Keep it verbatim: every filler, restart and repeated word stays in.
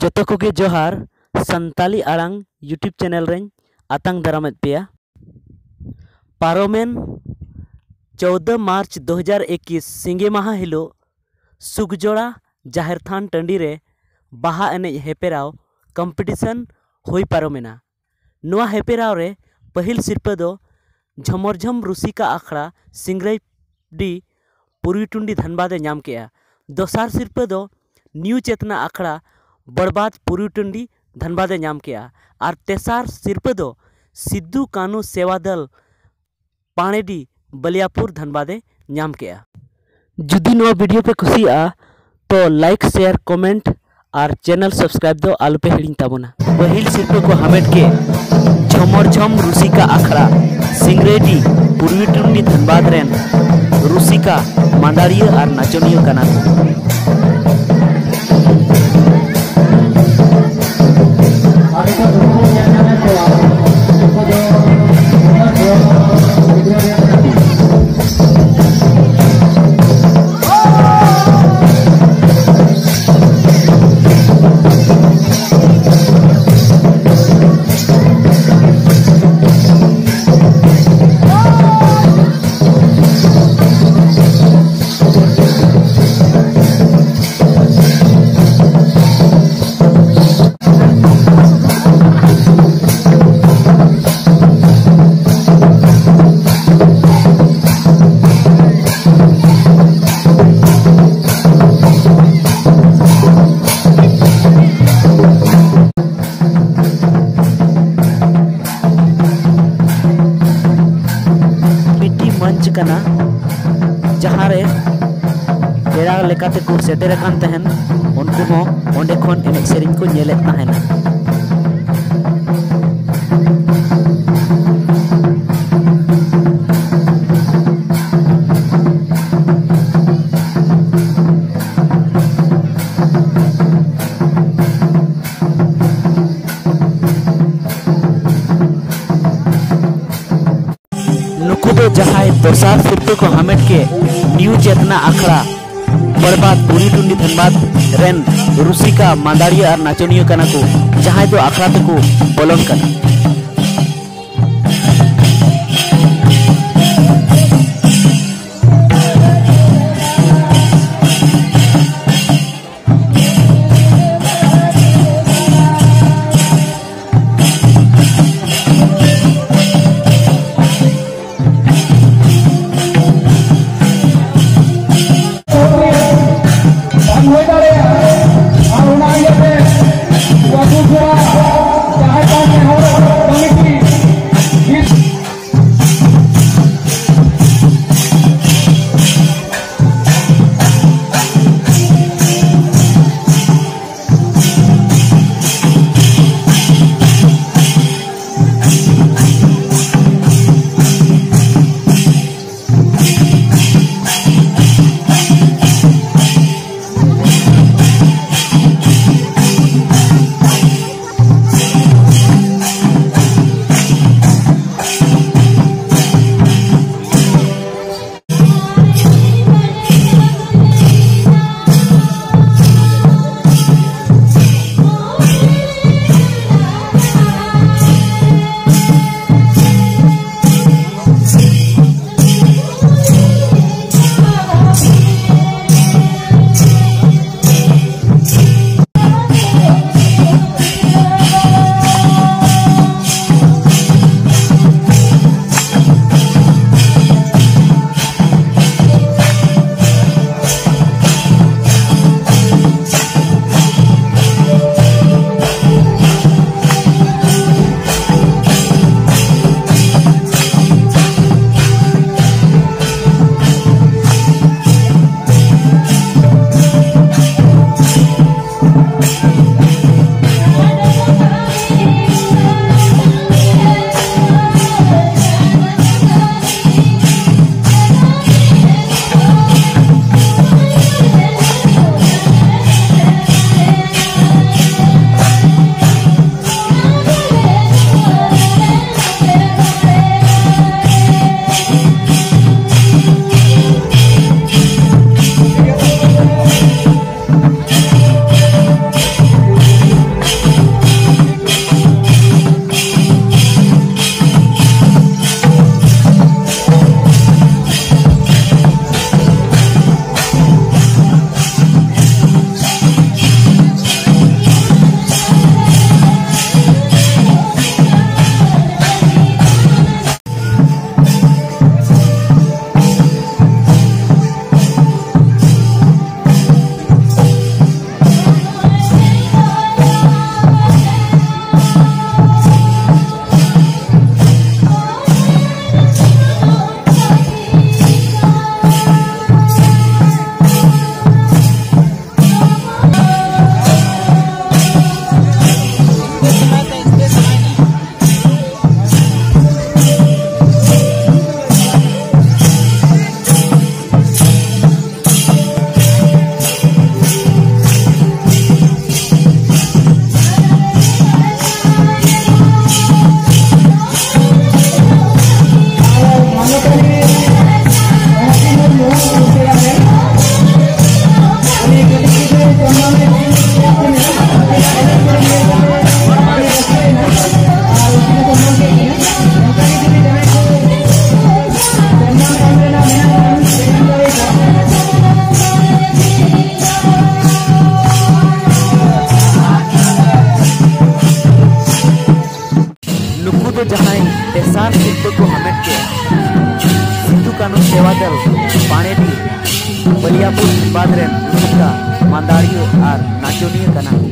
ᱡᱚᱛᱚ ᱠᱚᱜᱮ ᱡᱚᱦᱟᱨ᱾ ᱥᱟᱱᱛᱟᱞᱤ ᱟᱲᱟᱝ YouTube ᱪᱮᱱᱮᱞ ᱨᱮᱧ ᱟᱛᱟᱝ ᱫᱟᱨᱟᱢᱮᱫ ᱯᱮᱭᱟ᱾ ᱯᱟᱨᱚᱢᱮᱱ ᱪᱳᱣᱫᱚ ᱢᱟᱨᱪ ᱫᱩ ᱦᱟᱡᱟᱨ ᱮᱠᱤᱥ ᱥᱤᱸᱜᱮ ᱢᱟᱦᱟ ᱦᱤᱞᱳᱜ ᱥᱩᱠᱡᱚᱲᱟ ᱡᱟᱦᱮᱨ ᱛᱷᱟᱱ ᱴᱟᱺᱰᱤ ᱨᱮ ᱵᱟᱦᱟ ᱮᱱᱮᱡ ᱦᱮᱯᱮᱨᱟᱣ, ᱠᱚᱢᱯᱤᱴᱤᱥᱚᱱ, ᱦᱩᱭ ᱯᱟᱨᱚᱢᱮᱱᱟ᱾ ᱱᱚᱣᱟ ᱦᱮᱯᱮᱨᱟᱣ ᱨᱮ ᱯᱟᱹᱦᱤᱞ ᱥᱤᱨᱯᱟᱹ ᱫᱚ ᱡᱷᱚᱢᱚᱨᱡᱷᱚᱢ ᱨᱩᱥᱤᱠᱟ ᱟᱠᱷᱲᱟ ᱥᱤᱝᱨᱟᱹᱭᱰᱤ ᱯᱩᱨᱵᱤ ᱴᱩᱱᱰᱤ ᱫᱷᱟᱱᱵᱟᱫ ᱮ ᱧᱟᱢ ᱠᱮᱜᱼᱟ᱾ ᱫᱚᱥᱟᱨ ᱥᱤᱨᱯᱟᱹ ᱫᱚ ᱱᱤᱭᱩ ᱪᱮᱛᱱᱟ ᱟᱠᱷᱲᱟ ᱵᱚᱲᱵᱟᱫ ᱯᱩᱨᱵᱤ ᱴᱩᱱᱰᱤ ᱫᱷᱟᱱᱵᱟᱫ ᱮ ᱧᱟᱢ ᱠᱮᱜᱼᱟ᱾ ᱟᱨ ᱛᱮᱥᱟᱨ ᱥᱤᱨᱯᱟᱹ ᱫᱚ ᱥᱤᱫᱩ ᱠᱟᱹᱱᱩ ᱥᱮᱣᱟ ᱫᱚᱞ ᱯᱟᱲᱮᱰᱤ ᱵᱟᱞᱤᱭᱟᱯᱩᱨ ᱫᱷᱟᱱᱵᱟᱫ ᱮ ᱧᱟᱢ ᱠᱮᱜᱼᱟ᱾ ᱡᱩᱫᱤ ᱱᱚᱣᱟ ᱵᱷᱤᱰᱤᱭᱳ ᱯᱮ ᱠᱩᱥᱤᱭᱟᱜᱼᱟ ᱛᱚ ᱞᱟᱭᱤᱠ, ᱥᱮᱭᱟᱨ, ᱠᱚᱢᱮᱱᱴ ᱟᱨ ᱪᱮᱱᱮᱞ ᱥᱟᱵᱥᱠᱨᱟᱭᱤᱵ ᱫᱚ ᱟᱞᱚᱯᱮ ᱦᱤᱲᱤᱧ ᱛᱟᱵᱚᱱᱟ᱾ ᱯᱟᱹᱦᱤᱞ ᱥᱤᱨᱯᱟᱹ ᱠᱚ ᱦᱟᱢᱮᱴ ᱠᱮᱫ ᱡᱷᱚᱢᱚᱨ ᱡᱷᱚᱢ ᱨᱩᱥᱤᱠᱟ ᱟᱠᱷᱲᱟ ᱥᱤᱝᱨᱮᱰᱤ ᱯᱩᱨᱵᱤ ᱴᱩᱱᱰᱤ ᱫᱷᱟᱱᱵᱟᱫ ᱨᱮᱱ ᱨᱩᱥᱤᱠᱟ, ᱢᱟᱸᱫᱟᱲᱤᱭᱟᱹ ᱟᱨ ᱱᱟᱪᱚᱱᱤᱭᱟᱹ ᱠᱟᱱᱟ ᱠᱚ᱾ ᱢᱤᱫᱴᱤᱡ ᱢᱚᱧᱪ ᱠᱟᱱᱟ, ᱡᱟᱦᱟᱸ ᱨᱮ ᱯᱮᱲᱟ ᱞᱮᱠᱟᱛᱮ ᱠᱚ ᱥᱮᱴᱮᱨ ᱟᱠᱟᱱ ᱛᱟᱦᱮᱱ, ᱩᱱᱠᱩ ᱦᱚᱸ ᱚᱸᱰᱮ ᱠᱷᱚᱱ ᱮᱱᱮᱡ ᱥᱮᱨᱮᱧ ᱠᱚ ᱧᱮᱞᱮᱫ ᱛᱟᱦᱮᱱᱟ᱾ ᱡᱟᱦᱟᱸᱭ ᱫᱚᱥᱟᱨ ᱥᱤᱨᱯᱟᱹ ᱠᱚ ᱦᱟᱢᱮᱴ ᱠᱮᱫ ᱱᱤᱭᱩ ᱪᱮᱛᱱᱟ ᱟᱠᱷᱲᱟ ᱵᱚᱲᱵᱟᱫ ᱵᱩᱨᱤ ᱴᱩᱱᱰᱤ ᱫᱷᱟᱱᱵᱟᱫ ᱨᱮᱱ ᱨᱩᱥᱤᱠᱟ, ᱢᱟᱸᱫᱟᱲᱤᱭᱟᱹ ᱟᱨ ᱱᱟᱪᱚᱱᱤᱭᱟᱹ ᱠᱟᱱᱟ ᱠᱚ, ᱡᱟᱦᱟᱸᱭ ᱫᱚ ᱟᱠᱷᱲᱟ ᱛᱮᱠᱚ ᱵᱚᱞᱚᱱ ᱠᱟᱱᱟ᱾ ᱵᱟᱝ ᱦᱩᱭ ᱫᱟᱲᱮᱭᱟᱜᱼᱟ᱾ ᱟᱨ ᱚᱱᱟ ᱤᱭᱟᱹᱛᱮ ᱟᱹᱛᱩ ᱠᱚᱲᱟ ᱡᱟᱦᱟᱸᱭ ᱠᱟᱱ ᱦᱚᱲ ᱡᱟᱦᱟᱸᱭ ᱛᱮᱥᱟᱨ ᱥᱤᱨᱯᱟᱹ ᱠᱚ ᱦᱟᱢᱮᱴ ᱠᱮᱫ, ᱥᱤᱫᱩ ᱠᱟᱹᱱᱦᱩ ᱥᱮᱵᱟ ᱫᱚᱞ ᱯᱟᱲᱮᱰᱤ, ᱵᱟᱞᱤᱭᱟᱯᱩᱨ ᱫᱷᱟᱱᱵᱟᱫᱽ ᱨᱮᱱ ᱨᱩᱥᱤᱠᱟ, ᱢᱟᱱᱫᱟᱲᱤᱭᱟᱹ ᱟᱨ ᱱᱟᱪᱚᱱᱤᱭᱟᱹ ᱠᱟᱱᱟ ᱠᱚ᱾